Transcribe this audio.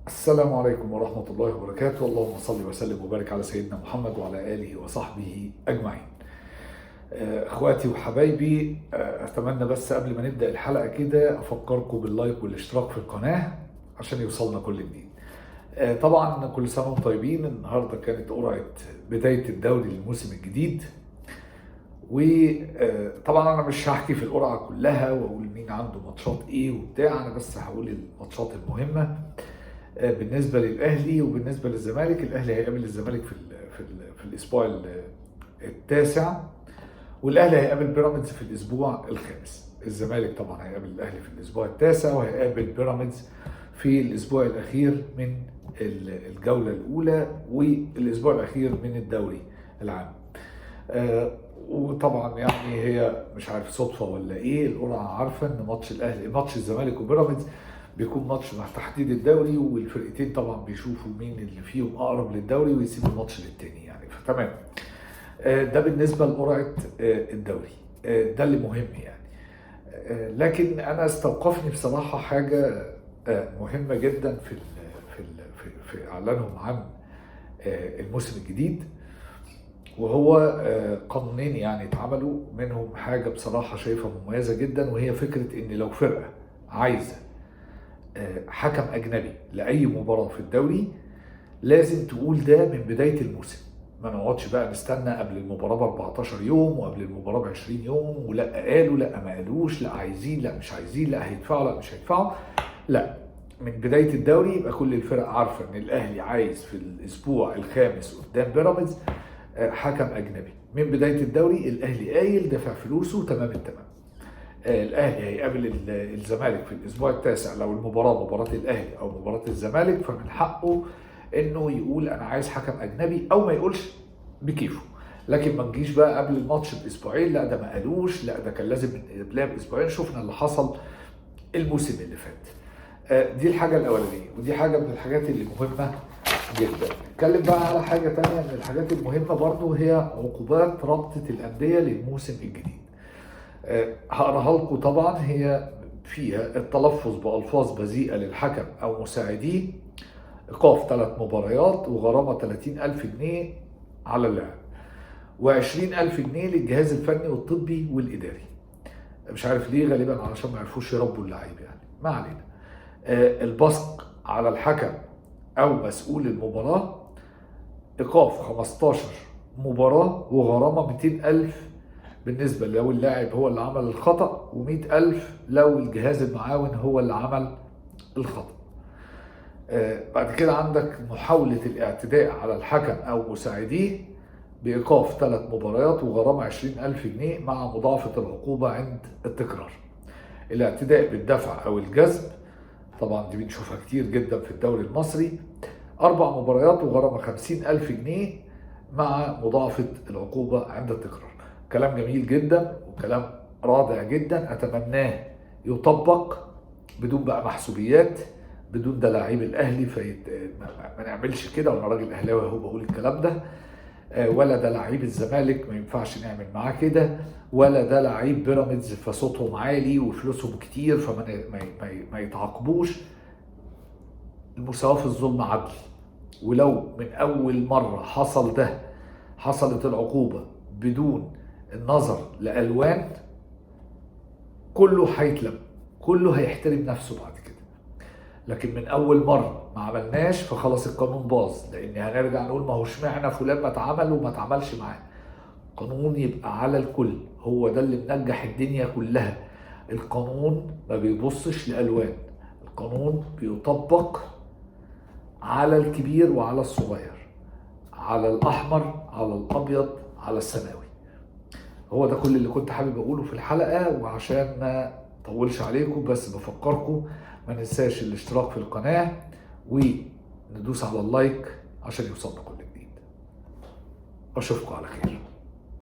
السلام عليكم ورحمة الله وبركاته. اللهم صل وسلم وبارك على سيدنا محمد وعلى آله وصحبه أجمعين. اخواتي وحبايبي، اتمنى بس قبل ما نبدأ الحلقة كده افكركم بال like والاشتراك في القناة عشان يوصلنا كل جديد. طبعا كل سنة وانتم طيبين. النهاردة كانت قرعة بداية الدوري للموسم الجديد، وطبعا انا مش هحكي في القرعة كلها واقول مين عنده ماتشات ايه وبتاع، انا بس هقول الماتشات المهمة. بالنسبة للاهلي وبالنسبة للزمالك، الاهلي هيقابل الزمالك في الاسبوع التاسع، والاهلي هيقابل بيراميدز في الاسبوع الخامس. الزمالك طبعا هيقابل الاهلي في الاسبوع التاسع، وهيقابل بيراميدز في الاسبوع الاخير من الجولة الاولى والاسبوع الاخير من الدوري العام. وطبعا يعني هي مش عارف صدفة ولا ايه، القرعة عارفه ان ماتش الاهلي ماتش الزمالك وبيراميدز بيكون ماتش مع تحديد الدوري، والفرقتين طبعا بيشوفوا مين اللي فيهم اقرب للدوري ويسيبوا الماتش للتاني يعني، فتمام. ده بالنسبة لقرعه الدوري، ده اللي مهم يعني. لكن انا استوقفني بصراحة حاجة مهمة جدا في ال في ال في, في اعلانهم عن الموسم الجديد، وهو قانونين يعني اتعملوا منهم حاجة بصراحة شايفها مميزة جدا، وهي فكرة ان لو فرقه عايزه حكم اجنبي لاي مباراة في الدوري لازم تقول ده من بداية الموسم، ما نقعدش بقى نستنى قبل المباراة ب 14 يوم وقبل المباراة ب 20 يوم، ولا قالوا لا ما قالوش، لا عايزين لا مش عايزين، لا هيدفعوا لا مش هيدفعوا. لا، من بداية الدوري يبقى كل الفرق عارفه ان الاهلي عايز في الاسبوع الخامس قدام بيراميدز حكم اجنبي. من بداية الدوري الاهلي قايل دافع فلوسه تمام التمام. الاهلي هيقابل الزمالك في الاسبوع التاسع، لو المباراة مباراة الاهلي او مباراة الزمالك فمن حقه انه يقول انا عايز حكم اجنبي او ما يقولش بكيفه، لكن ما نجيش بقى قبل الماتش باسبوعين لا ده ما قالوش، لا ده كان لازم من قبلها باسبوعين. شفنا اللي حصل الموسم اللي فات. دي الحاجة الاولانية، ودي حاجة من الحاجات اللي مهمة جدا. نتكلم بقى على حاجة تانية من الحاجات المهمة برضو، هي عقوبات رابطه الاندية للموسم الجديد. هقراها لكم. طبعا هي فيها التلفظ بألفاظ بذيئة للحكم أو مساعديه، إيقاف 3 مباريات وغرامة 30,000 جنيه على اللاعب، و20,000 جنيه للجهاز الفني والطبي والإداري. مش عارف ليه، غالبا علشان ما يعرفوش يربوا اللعيب يعني، ما علينا. البصق على الحكم أو مسؤول المباراة، إيقاف 15 مباراة وغرامة 200,000 بالنسبة لو اللاعب هو اللي عمل الخطأ، و100,000 لو الجهاز المعاون هو اللي عمل الخطأ. بعد كده عندك محاولة الاعتداء على الحكم أو مساعديه بإيقاف 3 مباريات وغرامة 20,000 جنيه مع مضاعفة العقوبة عند التكرار. الاعتداء بالدفع أو الجذب، طبعا دي بنشوفها كتير جدا في الدوري المصري، 4 مباريات وغرامة 50,000 جنيه مع مضاعفة العقوبة عند التكرار. كلام جميل جدا وكلام رائع جدا، اتمناه يطبق بدون بقى محسوبيات، بدون ده لعيب الاهلي ما نعملش كده، وانا راجل اهلاوي اهو بقول الكلام ده، ولا ده لعيب الزمالك ما ينفعش نعمل معاه كده، ولا ده لعيب بيراميدز فصوتهم عالي وفلوسهم كتير فما ما يتعاقبوش. المساواة في الظلم عدل، ولو من اول مرة حصل ده حصلت العقوبة بدون النظر لألوان، كله هيتلم، كله هيحترم نفسه بعد كده. لكن من أول مرة ما عملناش فخلاص القانون باظ، لأن هنرجع نقول ما هو اشمعنى فلان ما اتعمل وما اتعملش معاه. قانون يبقى على الكل، هو ده اللي منجح الدنيا كلها. القانون ما بيبصش لألوان، القانون بيطبق على الكبير وعلى الصغير، على الأحمر، على الأبيض، على السماوي. هو ده كل اللي كنت حابب اقوله في الحلقة، وعشان ما اطولش عليكم بس بفكركم ما ننساش الاشتراك في القناة وندوس على اللايك عشان يوصلنا كل جديد. اشوفكم على خير.